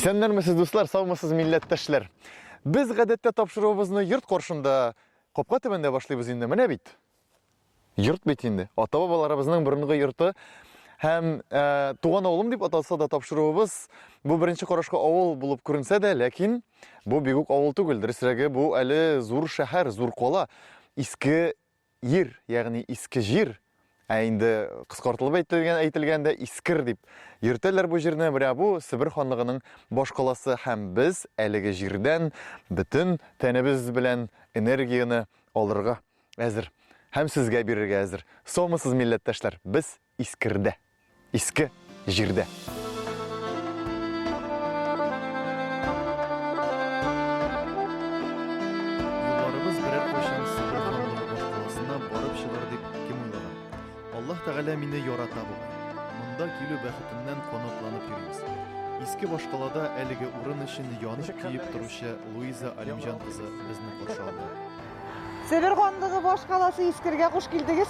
Исәннәрмесез, дуслар, саумысыз, милләттәшләр. Без гадәттә тапшыруыбызны йорт каршында, капка төбендә башлыйбыз инде. Менә бит. Йорт бит инде. Ата-бабаларыбызның борынгы йорты. Һәм э, туган авылым дип аталса да тапшыруыбыз бу беренче карашка авыл булып күренсә дә, ләкин бу бик үк авыл түгел. Дөресрәге, бу әле зур шәһәр, зур кала. Иске Ир, ягъни иске җир, ә инде кыскартылып әйтелгән әйтелгәндә Искер дип йөртәләр бу җирне. Менә бу Себер ханлыгының башкаласы һәм без әлеге җирдән бөтен тәнебез белән энергияне алырга әзер һәм сезгә бирергә әзер. Саумысыз, милләттәшләр, без Искердә. Иске җирдә. Юлларыбыз берәр кайчан Себер ханлыгы башкаласына барып чыгар дип кем уйлаган? Аллаһ Тәгалә мине ярата бугай. Монда килү бәхетеннән канатланып йөрибез. Иске башкалада әлеге урын өчен янып-көеп торучы Луиза Алимҗан кызы безне каршы алды. Себер ханлыгы башкаласы Искергә хуш килдегез.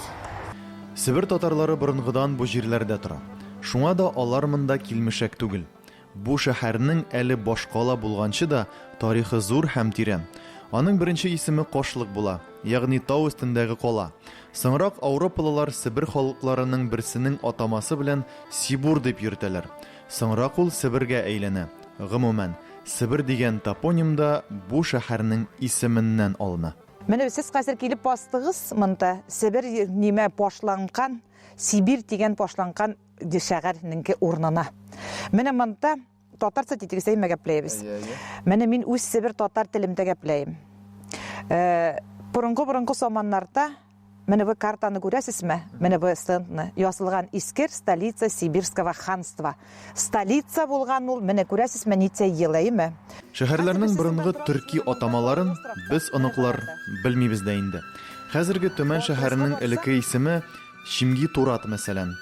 Себер татарлары борынгыдан бу җирләрдә тора. Шуңа да алар монда килмешәк түгел. Бу шәһәрнең әле башкала булганчы да тарихы зур һәм тирән. Аның беренче исеме Кашлык була, ягъни тау өстендәге кала. Соңрак ауропалылар Себер халыкларының берсенең атамасы белән Сибур дип йөртәләр. Соңрак ул Себергә әйләнә. Гомумән, Себер дигән топоним да бу шәһәрнең исеменнән алына. Менә сез хәзер килеп бастыгыз монда, Себер нимә башланган, Сибирь дигән башланган шәһәрнеңке урынына. Менә монда татарча титегез әймә гәпләйбез. Менә мин үз Себер татар телемдә гәпләйм. Э, борынгы-борынгы заманнарда Менә бу картаны күрәсезме? Менә бу стендны. Язылган Искер, столица Сибирского ханства. Столица булган ул, менә күрәсезме, ничә ел, әйеме? Шәһәрләрнең борынгы төрки атамаларын без, оныклар, белмибез дә инде. Хәзерге Төмән шәһәренең элекке исеме Чимги-Турат, мәсәлән.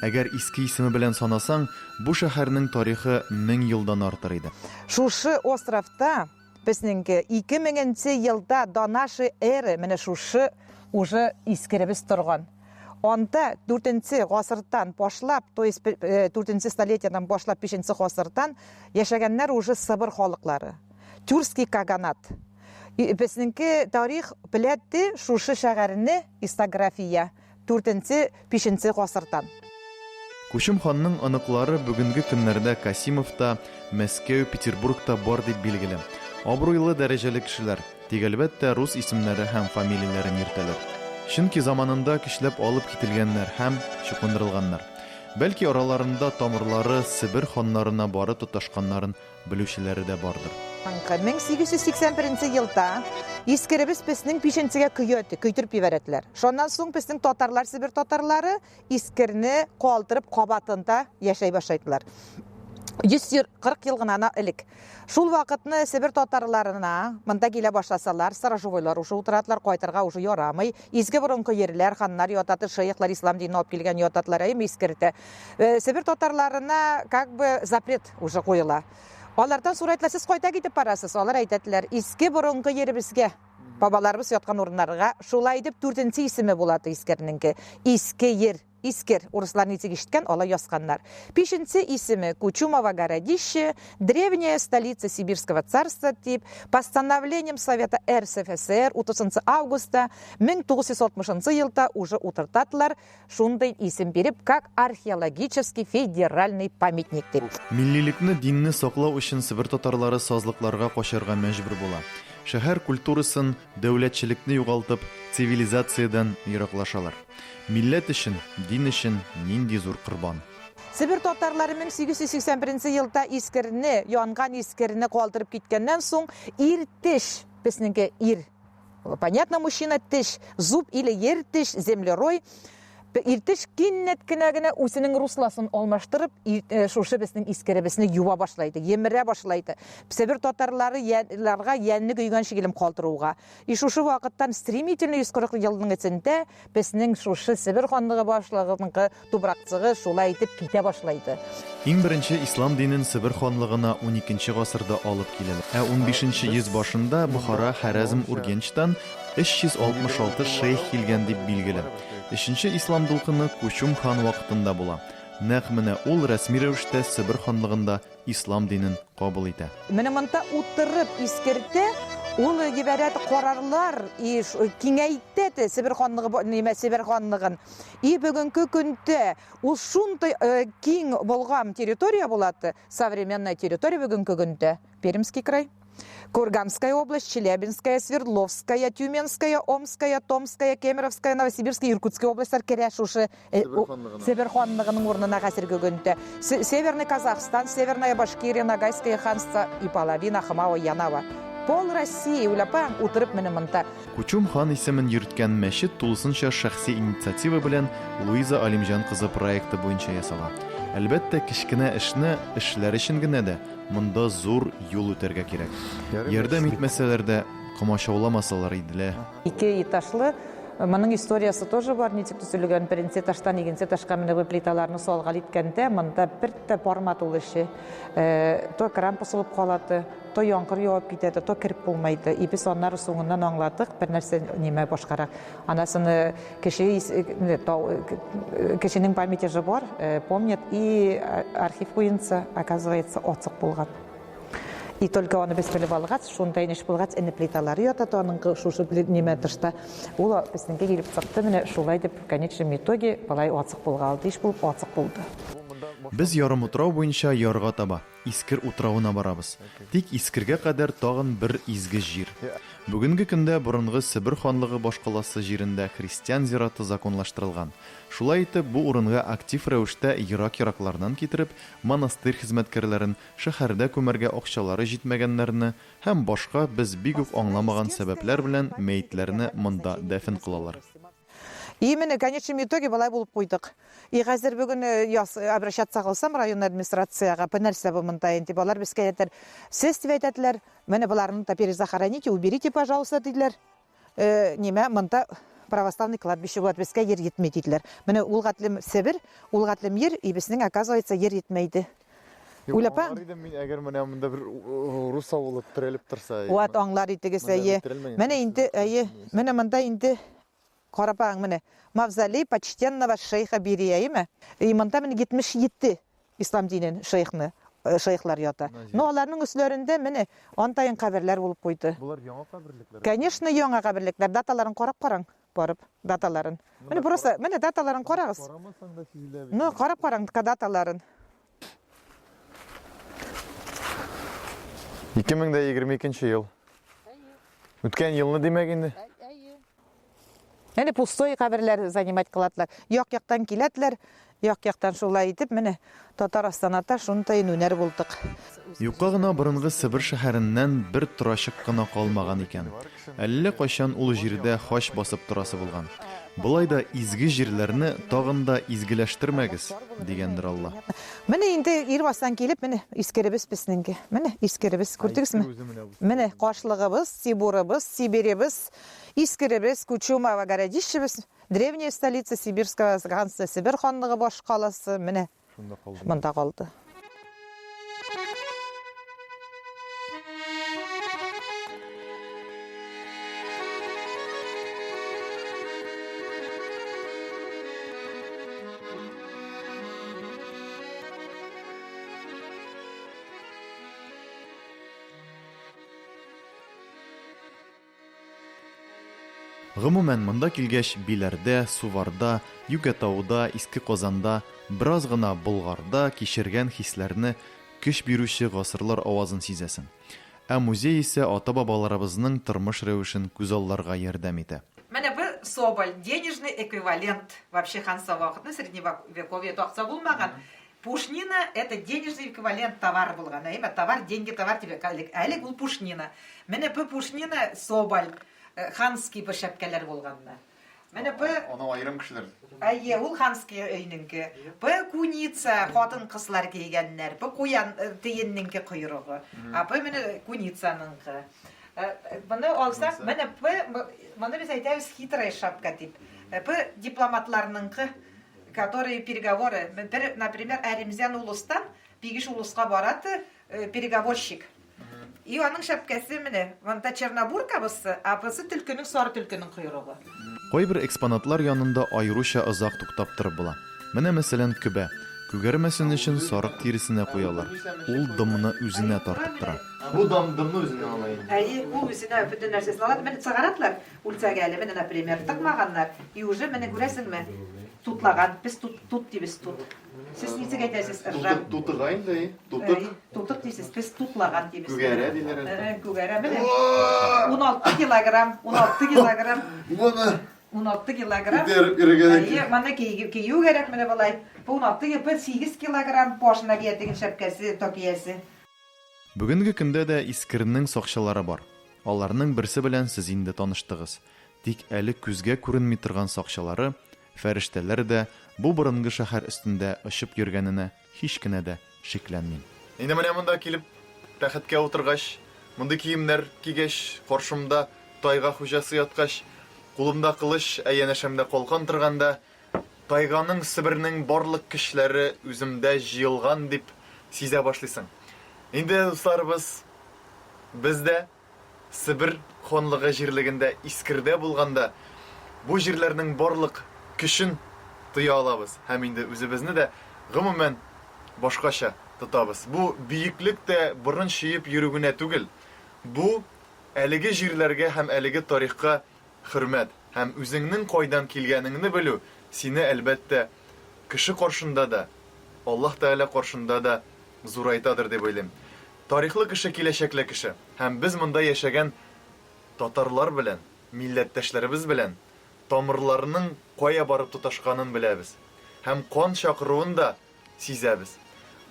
Әгәр иске исеме белән санасаң, бу шәһәрнең тарихы 1000 елдан артыр иде. Шушы островта Безнеңке 2000 нче елда до нашей эры менә шушы уже искеребез торган. Анда дүртенче гасырдан башлап, то есть дүртенче столетиядән башлап бишенче гасырдан яшәгәннәр уже Сыбыр халыклары. Тюркский каганат. Безнеңке тарих беләтте шушы шәгәрне истография. Дүртенче, бишенче гасырдан. Күчем ханның оныклары бүгенге көннәрдә Касимовта, Мәскәү, Петербургта бар дип билгеле. Абруйлы, дәрәҗәле кешеләр. Тик, әлбәттә, рус исемнәре һәм фамилияләрен йөртәләр. Чөнки заманында көчләп алып кителгәннәр һәм чукындырылганнар. Бәлки араларында тамырлары Себер ханнарына барып тоташканнарын белүчеләре дә бардыр. 1881 елда Искеребез песнең пишенчегә көяте, көйтереп җибәрәтләр. Шуннан соң песнең татарлар, Себер татарлары Искерне калтырып кабатында яшәй башлайдылар. 140 ел гына элек. Шул вакытны Себер татарларына монда килә башласалар, сторожевойлар уже утырадылар, кайтырга уже ярамый. Изге борынгы җирләр, ханнар ятаты, шейхлар ислам динен алып килгән ятатлар, әйме Искердә. Э, Себер татарларына как бы запрет уже куела. Алардан сорайтылар, сез кайда китеп барасыз? Алар әйтәделәр, иске борынгы еребезгә, бабаларыбыз яткан урыннарга. Шулай итеп дүртенче исеме була Искернеңке. Иске ер, Искер, урыслар ничек ишеткән, алай язганнар. Бишенче исеме Кучумово городище, древняя столица Сибирского царства дип, постановлением Совета РСФСР 30 августа 1960 елда уже утыртатылар. Шундый исем биреп, как археологический федеральный памятник дип. Миллилекне, динне саклау өчен себер татарлары сазлыкларга качарга мәҗбүр була. Шәһәр культурасын, дәүләтчелекне югалтып, цивилизациядән ераклашалар. Милләт өчен, дин өчен нинди зур корбан! Себер татарлары 1881 елда Искерне, янган Искерне калдырып киткәннән соң, Иртеш, безнеңке ир, Понятно, мужчина теш, зуб или ер теш, землерой. Иртеш киннәт кенә генә үзенең русласын алмаштырып, э, шушы безнең искеребезне юа башлайды, емерә башлайды. Себер татарлары ларга янны көйгән шигелем калтыруга. И шушы вакыттан стремительно 140 елның эчендә безнең шушы Себер ханлыгы башлыгыныкы Тупракчыгы шулай итеп китә башлайды. Иң беренче ислам динен Себер ханлыгына уникенче гасырда алып киләләр. Ә унбишенче йөз башында Бохара, Хәрәзм, Ургенчтан 366 шейх килгән дип билгеле. Өченче ислам дулкыны Кучум хан вакытында була. Нәкъ менә ул рәсми рәвештә Себер ханлыгында ислам динен кабул итә. Менә монда утырып искертә, ул җибәрә карарлар и киңәйтә те Себер ханлыгы, нимә Себер ханлыгын. И бүгенге көндә ул шундый киң булган территория була те, современная территория бүгенге көндә. Пермский край, Курганская область, Челябинская, Свердловская, Тюменская, Омская, Томская, Кемеровская, Новосибирская, Иркутская областьлар керә шушы э, Себер ханлыгының урынына хәзерге көндә. Северный Казахстан, Северная Башкирия, Ногайское ханство и половина Хмао Янава. Пол России уйлапаң утырып менә монда. Кучум хан исемен йөрткән мәчет тулысынча шәхси инициатива белән Луиза Алимҗан кызы проекты буенча ясала. Әлбәттә, кечкенә эшне эшләр өчен генә дә Монда зур юл үтәргә кирәк. Ярдәм итмәсәләр дә, комачауламасалар иде лә. Ике этажлы. Моның историясе тоже бар, ничек төзелгән. Беренче этажтан икенче этажка менеп плиталарны салгал иткәндә, монда бер тә бармады ул эше. То кран посылып калады, то яңгыр явып китәде, то кереп булмайды. И без аннары соңыннан аңладык, бер нәрсә нимә башкарак. Анасыны кеше кешенең памяти же бар, помнит, и архив буенча, оказывается, ацык булган. И только аны без белеп алгач, шундай эш булгач, эне плиталары ята, то аның шушы нимә тышта. Ул безнеңгә килеп чыкты, менә шулай дип, в конечном итоге, болай ацык булган, иш булып ацык булды. Без ярымутрау буенча ярга таба. Искер утравына барабыз. Тик Искергә кадәр тагын бер изге җир. Бүгенге көндә борынгы Себер ханлыгы башкаласы җирендә христиан зираты законлаштырылган. Шулай итеп, бу урынга актив рәвештә ерак-ераклардан китереп, монастырь хезмәткәрләрен, шәһәрдә күмәргә акчалары җитмәгәннәрне һәм башка без бик үк аңламаган сәбәпләр белән мәетләрне монда дәфен кылалар. И менә конечном итоге болай булып куйдык. И хәзер бүген э, яс, э, обращаться кылсам район администрациягә, бу нәрсә бу монда инде дип, алар безгә әйтәләр, сез дип әйтәләр, менә боларны да перезахороните, уберите, пожалуйста, диделәр. Э, нимә, монда православный кладбище була, безгә ер етми диделәр. Менә ул гатлем Себер, ул гатлем ер, и безнең, оказывается, ер етмәйде. Юк, Уйлап аңлар идем мин, әгәр менә монда бер рус авылы терәлеп торса. Вот аңлар идегез, әйе. Менә инде, әйе, менә монда инде карапаң менә мавзолей почтенного шейха Берия, әйеме? И монда менә 77 ислам динен шейхны, э, шейхлар ята. Но аларның өсләрендә менә антайын каберләр булып куйды. Болар яңа каберлекләр. Конечно, яңа каберлекләр. Даталарын карап караң, барып, даталарын. Менә просто, менә даталарын карагыз. Карамасаң да сизелә бит. Ну, карап караң даталарын. 2022 ел. Үткән елны димәк инде. Әне пустой каберләр занимать кыладылар. Як-яктан киләделәр, як-яктан шулай итеп, менә Татар Астаната шундай нүнәр булдык. Юкка гына борынгы Себер шәһәреннән бер торачык кына калмаган икән. Әллә кайчан ул җирдә хач басып торасы булган. Болай да изге җирләрне тагын да изгеләштермәгез, дигәндер Алла. Менә инде Ирбастан килеп, менә искеребез безнеңке. Менә искеребез, күрдегезме? Менә кашлыгыбыз, Сибурыбыз, Сибиребез, Искеребез, Кучумово городищебез, древняя столица Сибирского ханства, Себер ханлыгы башкаласы, менә Шунда калды. Монда калды. Гомумән, монда килгәч, Биләрдә, Суварда, Юкәтауда, Иске Казанда, бераз гына Болгарда кичергән хисләрне, көч бирүче гасырлар авазын сизәсең. Ә музей исә ата-бабаларыбызның тормыш рәвешен күзалларга ярдәм итә. Менә бу соболь, денежный эквивалент вообще ханство вакытында, средневековьеда акча булмаган, Пушнина это денежный эквивалент товар булган, әйеме? Товар, деньги, товар дип элек, элек ул пушнина. Менә бу пушнина соболь, э, ханский бу шәпкәләр булганны. Менә бу Аны аерым кешеләр. Әйе, ул ханский өйнеңке. Бу куница хатын-кызлар кигәннәр. Бу куян э, тиеннеңке койрыгы. А бу менә куницаныңкы. Э, моны алсак, менә бу моны без әйтәбез хитрая шапка дип. Бу дипломатларныңкы которые переговоры, бер, например, Әримзян улустан Бигеш улуска бара ты, э, переговорщик. И аның шәпкәсе менә, монда Чернобурка бусы, а бусы төлкенең сары төлкенең койрыгы. Кайбер экспонатлар янында аеруча озак туктап торып була. Менә, мәсәлән, көбә. Күгәрмәсен өчен сарык тиресенә куялар. Ул дымны үзенә тартып тора. Бу дым дымны үзенә ала инде. Әйе, ул үзенә бөтен нәрсәсен ала. Менә чыгаратлар үлчәгә әле, менә, например, тыкмаганнар. И уже менә күрәсеңме, тутлаган. Без тут, тут дибез, тут. Сез ничек әйтәсез, ыржа? Тутык, тутыга инде, әйе. Тутык. Әйе, тутык дисез, без тутлаган дибез. Күгәрә диләр әле. Э, күгәрә, менә. 16 килограмм, 16 килограмм. Моны 16 килограмм. Күтәреп йөрергә дә Әйе, моны кию, кию кирәк менә болай. Бу 16 кило, 8 килограмм башына кия дигән шәпкәсе, такиясе. Бүгенге көндә дә Искернең сакчылары бар. Аларның берсе белән сез инде таныштыгыз. Тик әле күзгә күренми торган сакчылары, фәрештәләр дә бу борынгы шәһәр өстендә очып йөргәненә һич кенә дә шикләнмим. Инде менә монда килеп тәхеткә утыргач, мондый киемнәр кигәч, каршымда тайга хуҗасы яткач, кулымда кылыч, ә янәшәмдә калкан торганда, тайганың, Себернең барлык көчләре үземдә җыелган дип сизә башлыйсың. Инде, дусларыбыз, без дә Себер ханлыгы җирлегендә Искердә булганда, бу җирләрнең барлык көчен тоя алабыз һәм инде үзебезне дә, гомумән, башкача тотабыз. Бу бөеклек тә борын чөеп йөрү генә түгел, бу, әлеге җирләргә һәм әлеге тарихка хөрмәт һәм үзеңнең кайдан килгәнеңне белү сине, әлбәттә, кеше каршында да, Аллаһ Тәгалә каршында да зурайтадыр дип уйлыйм. Тарихлы кеше киләчәкле кеше. Һәм без монда яшәгән татарлар белән, милләттәшләребез белән тамырларның кая барып тоташканын беләбез. Һәм кан чакыруын да сизәбез.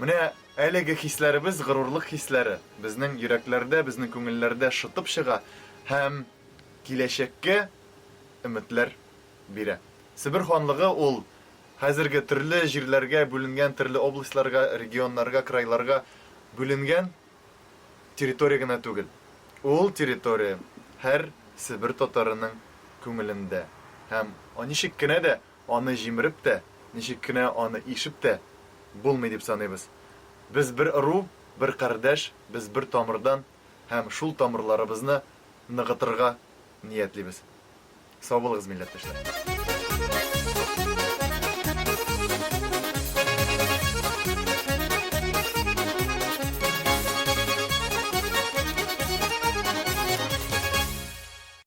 Менә әлеге хисләребез, горурлык хисләре безнең йөрәкләрдә, безнең күңелләрдә шытып чыга һәм киләчәккә өметләр бирә. Себер ханлыгы ул хәзерге төрле җирләргә бүленгән, төрле областьларга, регионнарга, крайларга бүленгән территория генә түгел. Ул территория һәр себер татарының күңелендә. Һәм ничек кенә дә аны җимереп тә, ничек кенә аны ишеп тә булмый дип саныйбыз. Без бер ыру, бер кардәш, без бер тамырдан һәм шул тамырларыбызны ныгытырга ниятлибез. Сау булыгыз, милләттәшләр!